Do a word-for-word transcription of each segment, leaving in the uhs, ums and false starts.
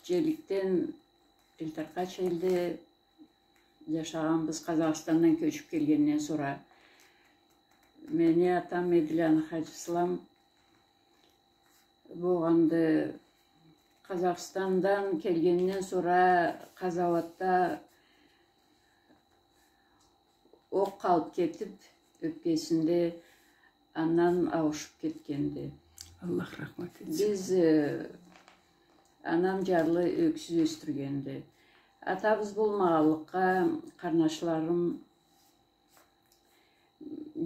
Гитчеликден былтыргъа чейин да джашагъанбыз, Къазахстандан кёчюп келгенден сора. Мени атам Медиланы Хаджи Ислам болгъанды. Къазахстандан келгенден сора къазауатда окъ къалып кетип, ёпкесинде, андан ауушуп кетгенди. Аллах рахмат этсин. Биз, э, анам джарлы ёксюз ёсдюргенди. Атабыз болмагъанлыкъгъа, къарнашларым,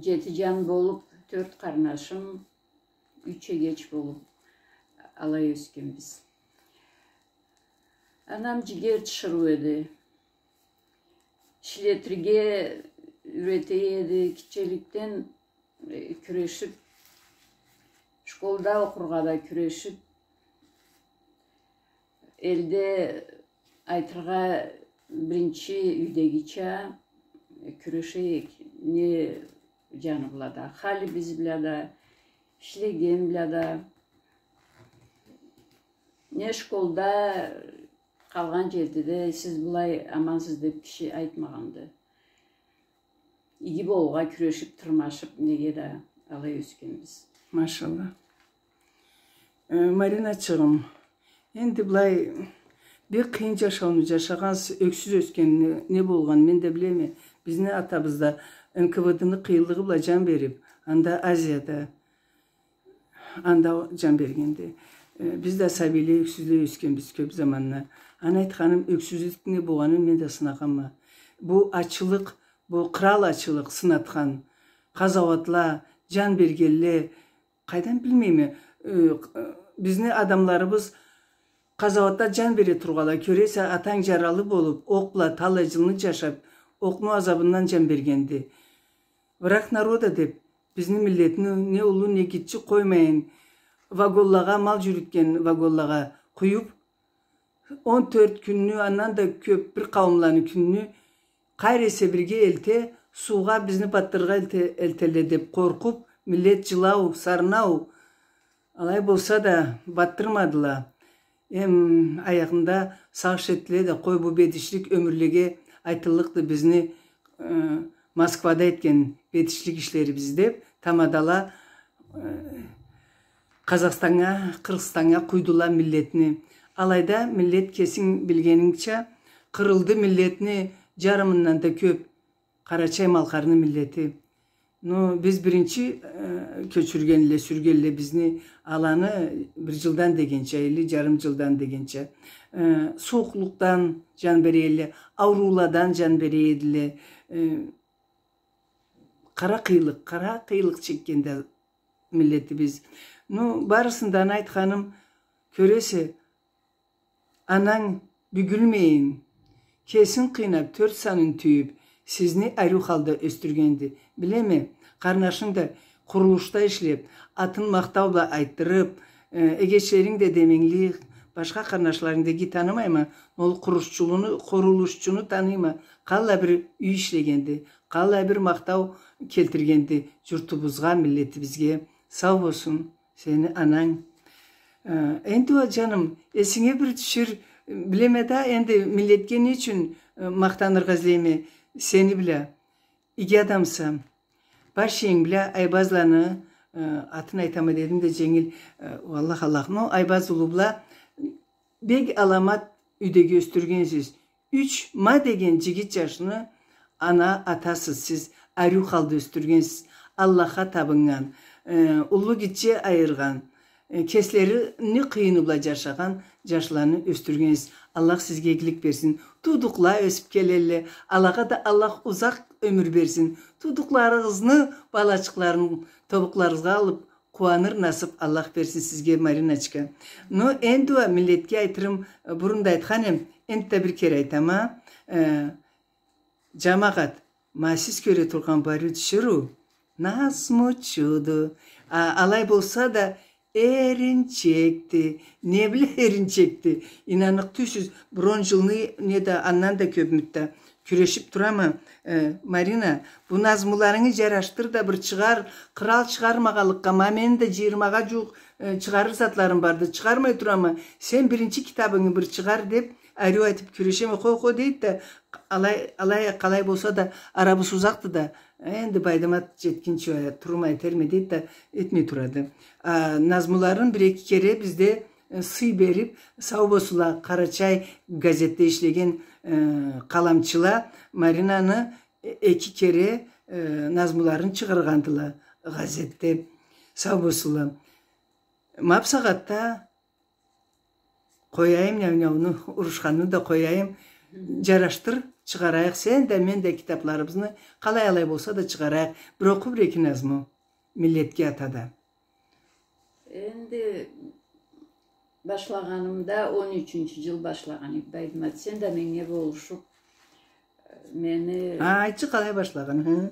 джети джан болуп, тёрт къарнашым, юч эгеч болуп, алай ёсгенбиз. Анам джигер тиширыу эди. Ишлетирге юрете эди, гитчеликден, э, кюрешип, школда окъургъа да кюрешип, элде айтыргъа, биринчи юйдегича кюреше эдик, не джаны бла да, халибиз бла да, ишлеген бла да, не школда, къалгъан джерде да сиз былай амансыз деп киши айтмагъанды. Иги болургъа кюрешип, тырмашып, неге да алай ёсгенбиз. Машалла. Э, Мариначыгъым, энди былай бир къыйын джашауну джашагъансыз, ёксюз ёсгенни не болгъан, мен да билеме. Бизни атабыз да Н К В Д-ны къыйынлыгъы бла джан берип, анда Азияда, анда джан бергенди. Э, биз да сабийле, ёксюзле ёсгенбиз кёп заманны. Аны айтханым, ёксюзлюк не болгъанын мен да сынагъанма. Бу ачылыкъ, бу къырал ачылыкъ сынатхан, къазауатла, джан бергенле, къайдан билмейме, э, э, бизни адамларыбыз къазауатда джан бере тургъанла, кёресе, атанг джаралы болуп, окъ бла талай джылны джашап, окъну азабындан джан бергенди. Враг народа деп, бизни миллетни не уллу, не гитчи къоймайын, вагонлагъа, мал джюрютген вагонлагъа къуюп, он тёрт кюнню, андан да кёп бир къауумланы кюнню, къайры эсе бирге элте, суугъа бизни батдырыргъа элте-, элтелле деп къоркъуп, миллет джылау, сарнау. Алай болса да, батдырмадыла. Эм аягъында сагъыш этдиле да, къой, бу бедишлик ёмюрлеге айтыллыкъды бизни, э, Москвада этген бедишлик ишлерибиз деп, тамадала, э, Къазахстаннга, Къыргъызстаннга къуйдула миллетни. Алайда миллет, кесинг билгенингча, къырылды миллетни джарымындан да кёп къарачай-малкъарны миллети. Ну, биз биринчи, э, кёчюргенле, сюргенле бизни аланы бир джылдан дегенча, или джарым джылдан дегенча. Э, сууукълукъдан джан бере эдиле, аурууладан джан бере эдиле. Э, къара къыйынлыкъ, къара къыйынлыкъ чекгенди миллетибиз. Ну, барысындан айтханым, кёресе, ананг бюгюлмейин, кесин къыйнап, тёрт санын тюйюп, сизни ариу халда ёсдюргенди. Билеме, къарнашынг да къурулушда ишлеп, атын махтау бла айтдырып, э, эгечлеринг да деменгили, башха къарнашларынг да, иги танымайма, ол къурулушчуну, къурулушчуну таныйма, къаллай бир юй ишлегенди, къаллай бир махтау келтиргенди джуртубузгъа, миллетибизге. Сау болсун сени ананг. Э, энди уа, джаным, эсинге бир тюшюр, билеме да, энди миллетге не ючюн, э, махтаныргъа излейме сени бла. Иги адамса. Баш иенг бла Айбазланы, э, атын айтама дедим да, дженгил, э, валлах, Аллах, ну, Айбаз улу бла бек аламат юйдеги ёсдюргенсиз. Юч ма деген джигит джашны ана, атасыз сиз, ариу халда ёсдюргенсиз. Аллахха табыннган, э, уллу-гитче айыргъан, э, кеслерини къыйыны бла джашагъан джашланы ёсдюргенсиз. Аллах сизге игилик берсин. Туудукъла ёсюп келелле. Алагъа да Аллах узакъ ёмюр берсин. Туудукъларыгъызны балачыкъларын тобукъларыгъызгъа алып, къууаныр насып Аллах берсин сизге, Мариночка. Но энди уа миллетге айтырым, э, бурун да айтхан эм, энди да бир кере айтама, э, джамагъат, ма сиз кёре тургъан бу ариу тиширыу назму чудо. А, алай болса да, эринчекди. Не бла эринчекди? Ийнанныкъ тюйюлсюз, бир он джылны, не да, андан да кёп мюддет Кюрешип турама, э, Марина, бу назмуларынгы жарашдыр да бир чыгъар, кърал чыгъармагъанлыкъгъа, ма мени да жыйырмагъа жууукъ, э, чыгъарыр затларым барды, чыгъармай турама, сен биринчи китабынгы бир чыгъар деп, ариу айтып кюрешеме, хо, хо, дейди да, алай, алай, къалай болса да, арабыз узакъды да, энди Байдымат жетгинчи турмай этерме, дейди да, этмей турады. А, назмуларын бир-эки кере бизде э, сый берип, сау болсунла, Къарачай газетде ишлеген, э, къаламчыла Маринаны э-, эки кере, э, назмуларын чыгъаргъандыла газетде. Сау болсунла. Ма бусагъатда къояйым няу-няуну, урушханны да къояйым. Жарашдыр, чыгъарайыкъ, сен да, мен да китапларыбызны, къалай-алай болса да чыгъарайыкъ. Бир окъу, бир-эки назму. Миллетге ата да. Энди башлагъанымда, он ючюнчю жыл башлагъан эдик, Байдымат, сен да меннге болушуп, мени... А, айтчы, къалай башлагъан, хы?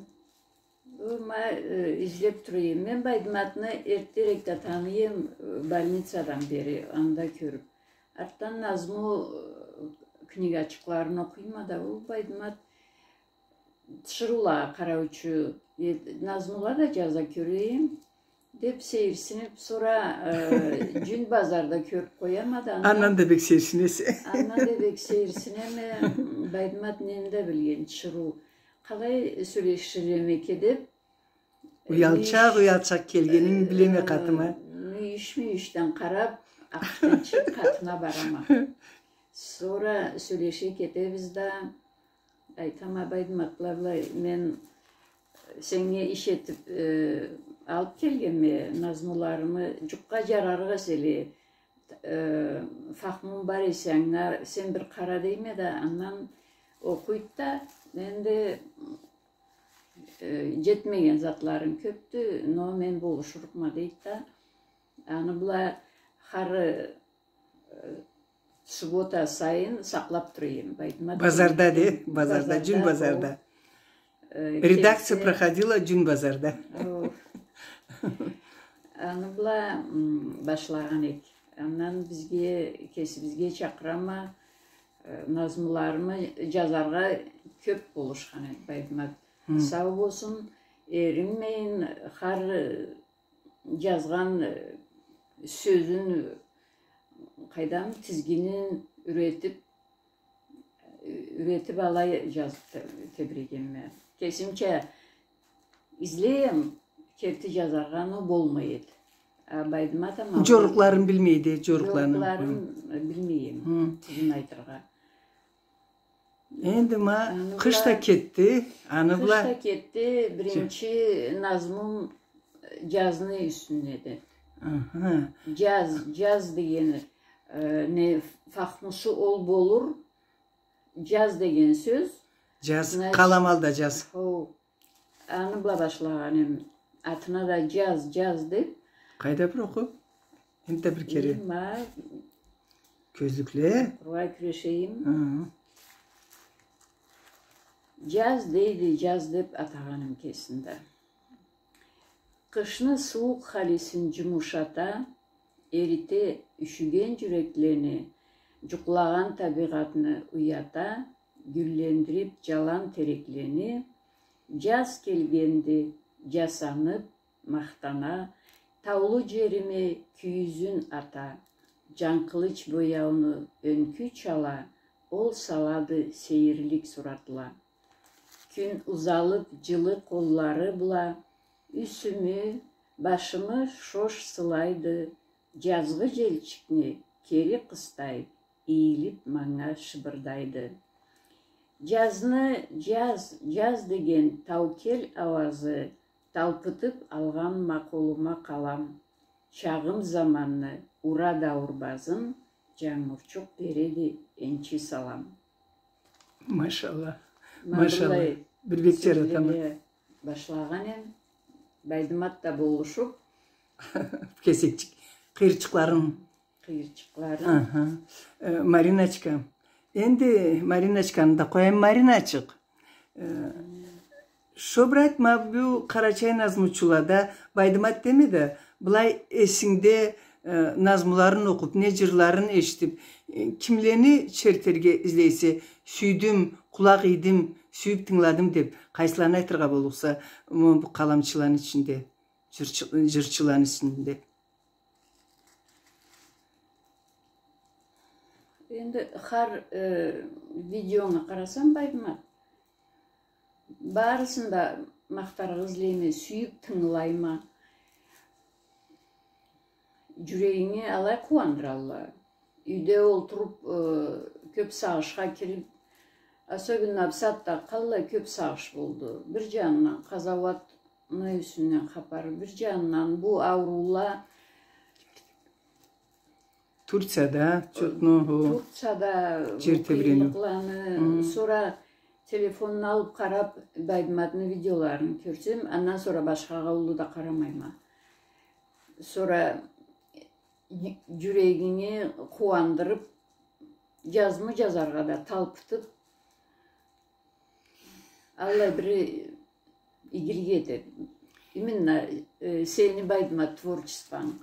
Бу ма, э, излеп турайым. Мен Байдыматны эртдерек да таныйым, э, больницадан бери анда кёрюп. Артдан назму, э, книгачыкъларын окъуйма да, ол Байдымат тиширыулагъа къараучу, э, назмула да жаза кёрейим деп сейирсинип, сора, э, Жюн базарда кёрюп къояма да, андан... Андан да бек сейирсинесе. Андан да бек сейирсинеме, Байдымат нени да билген тиширыу. Къалай сёлеширме экен деп, уялчакъ, уялчакъ келгенин билеме къатыма. Мюйюш-мюйюшден къарап, акъыртын чыгъып къатына барама. Сора сёлеше кетебиз да, айтама, Байдымат, былай, былай, мен сеннге иш этип, э, алып келгенме назмуларымы, жукъгъа жарарыкъ эселе, э, фахмунг бар эсе, анга сен бир къара дейме да, андан окъуйду да, энди, э, жетмеген затларынг кёпдю, но мен болушурукъма, дейди да. Аны бла хар, э, суббота сайын сакълап турайым, Байдымат. Базарда де, базарда, Жюн базарда. Э, редакция проходила Жюн базарда. О. Аны бла, м, башлагъан эдик. Андан бизге, кесибизге чакъырама, э, назмуларымы жазаргъа кёп болушхан эди Байдымат. Хы. Сау болсун, эринмейин, хар, э, жазгъан, э, сёзюн, э, къайдам, тизгинин юретип, э, юретип алай жазып те-, тебирегенме. Кесимча излейме, керти жазаргъа, но болмай эди. А Байдымат ама... Жорукъларын билмейди, жорукъларын. Жорукъларын, э, билмейме, тюзюн айтыргъа. Энди ма, къыш да кетди, аны бла. Къыш да кетди, биринчи назмум жазны юсюндеди. Аха. Жаз, жаз деген, э, не, фахмусу ол болур, жаз деген сёз. Жаз, значит, къалам алда жаз. Хо. Аны бла башлагъан эм, атына да жаз, жаз деп. Къайда бир окъу? Энтда бир кере. Ма. Кёзлюкле. Къургъа кюрешейим. Хы. Жаз дейди, жаз деп атагъан эм кесин да. Къышны сууукъ халисин жумушата, эрите юшюген жюреклени, жукълагъан табийгъатны уята, гюллендирип жалан тереклени, жаз келгенди жасанып, махтана, таулу жериме кюйюзюн ата, жангкъылыч бояуну ёнкю чала, ол салады сейирлик суратла. Кюн узалып, жылы къоллары бла юсюмю, башымы шош сылайды, жазгъы желчикни кери къыстай, ийилип манга шыбырдайды. Жазны жаз, жаз деген таукел ауазы талпытып алгъан ма къолума къалам. Чагъым заманны ура даурбазын, жангурчукъ береди энчи салам. Машалла. Ма машалла. Былай бир бек жаратама. Башлагъан эм, Байдымат да болушуп. Кесекчик, къыйырчыкъларын. Къыйырчыкъларын. Аха. Э, Мариночка. Энди Мариночканы да къояйым, Мариначыкъ. Э, шо бир айтма, бу къарачай назмучулада Байдымат деме да, былай эсингде, э, назмуларын окъуп, не джырларын эшитип, э, кимлени чертерге излейсе, сюйдюм, къулакъ ийдим, сюйюп тынгыладым деп, къайсыланы айтыргъа боллукъса, м, бу къаламчыланы ичинде, джырчы-, джырчыланы ичинде. Энди хар, э, видеонга къарасам, Байдымат, барысын да махтаргъа излейме, сюйюп тынгылайма. Джюрегинги алай къууандыралла. Юйде олтуруп, э, кёп сагъышха кирип, особенно бусагъатда къаллай кёп сагъыш болду. Бир джанындан къазауатны юсюнден хапар, бир джанындан бу ауруула Турцияда, чотну, хо. Турцияда джер тебрениу. Къыйынлыкъланы, хы, сора телефонну алып къарап, Байдыматны видеоларын кёрсем, андан сора башхагъа уллу да къарамайма. Сора джю-, джюрегинги къууандырып, джазму джазаргъа да талпытып, аллай бир игилик этеди. Именно, э, сени, Байдымат, творчествонг.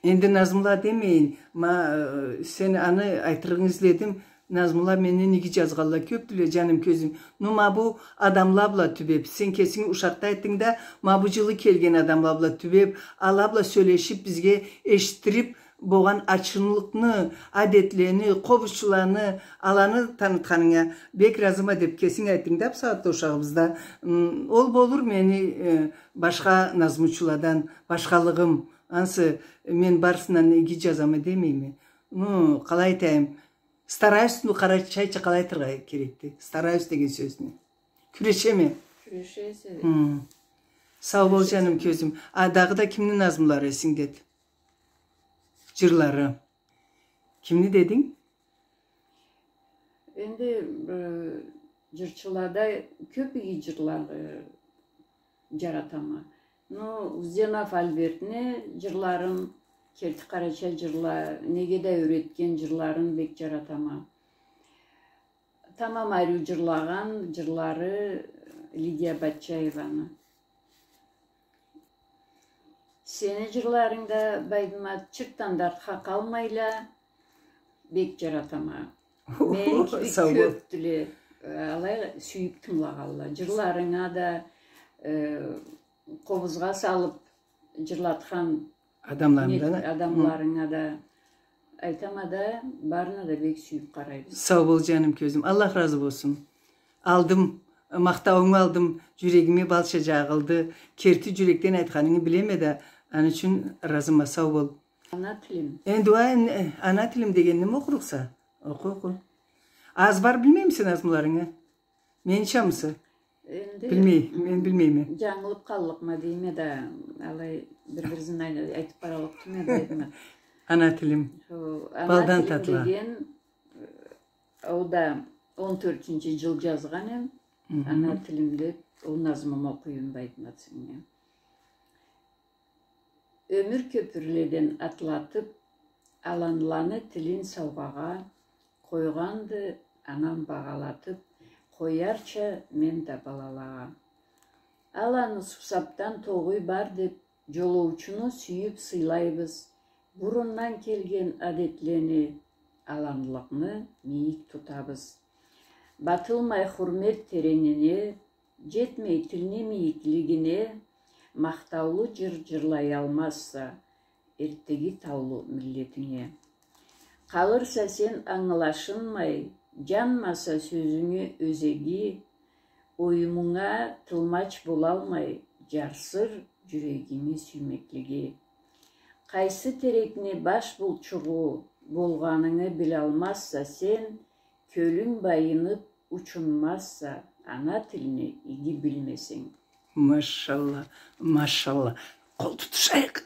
Энди назмула демейин, ма, э, сен аны айтырыгъынгы изледим, назмула менден иги джазгъанла кёпдюле, джаным, кёзюм. Ну, ма бу адамла бла тюбеп, сен кесинг ушакъда айтдынг да, ма бу джылы келген адамла бла тюбеп, ала бла сёлешип, бизге эшитдирип, болгъан ачынлыкъны, адетлени, къобузчуланы, аланы танытханынга бек разыма деп кесинг айтдынг да, бусагъатда ушагъыбызда. М, ол болур мени, э, башха назмучуладан башхалыгъым. Ансы мен барысындан иги джазама демейме. Ну, къалай айтайым, стараюсь, ну, къарачайча къалай айтыргъа керекди? Стараюсь деген сёзню. Кюрешеме. Кюрешесе. Хы. Сау бол, кюрешесе, джаным, кёзюм. А, дагъыда кимни назмулары эсингдеди? Джырлары. Кимни дединг? Энди, э, джырчылада кёп иги джырланы джаратама. Ну, Узденов Альбертни джырларын, керти къарачай джырла, неге да юретген джырларын бек джаратама. Тамам ариу джырлагъан джырлары Лидия Батчаеваны. Сени джырларынгы да, Байдымат, чыртдан да артха къалмайла, бек джаратама. Мени кибик кёпдюле, э, алай сюйюп тынгылагъанла. Джырларынга да, э, къобузгъа салып джырлатхан адамларынга да, адамларынга да айтама да, барына да бек сюйюп къарайбыз. Сау бол, джаным, кёзюм. Аллах разы болсун. Алдым, махтауунгу алдым, джюрегиме балча джагъылды. Керти джюрекден айтханынгы билеме да, аны ючюн разыма, сау бол. Ана тилим. Энди уа, эн-, ана тилим дегенни окъурукъса? Окъу, окъу. Азбар билмеймисе назмуларынгы? Меничамысы? Энди билмей, мен билмейме. Джангылып къаллыкъма дейме да, алай бир-биризин ай-, айтып бараллыкъ тюлме, Байдымат. Ана тилим. Хо, ана тилим деген, э, ол да он тёртюнчю джыл джазгъан эм. Хы-хы. Ана тилим деп, ол назмуму окъуюм, Байдымат, сеннге. Ёмюр кёпюрледен атлатып, аланланы тилин саугъагъа къойгъанды анам багъалатып, къоярча мен да балалагъа. Аланы сусапдан тогъуй бар деп, джолоучуну сюйюп сыйлайбыз. Бурундан келген адетлени, аланлыкъны мийик тутабыз. Батылмай хурмет теренине, джетмей тилни мийиклигине, махтаулу джыр джырлаялмазса, эртдеги таулу миллетинге. Къалырса сен ангылашынмай, джанмаса сёзюнгю ёзеги, оюмунга тылмач болалмай, джарсыр джюрегинги сюймеклиги. Къайсы терекни баш булчугъу болгъанынгы билалмазса сен, кёлюнг байынып учунмазса, ана тилни иги билмесенг. Машалла, машалла. Къол тутушайыкъ.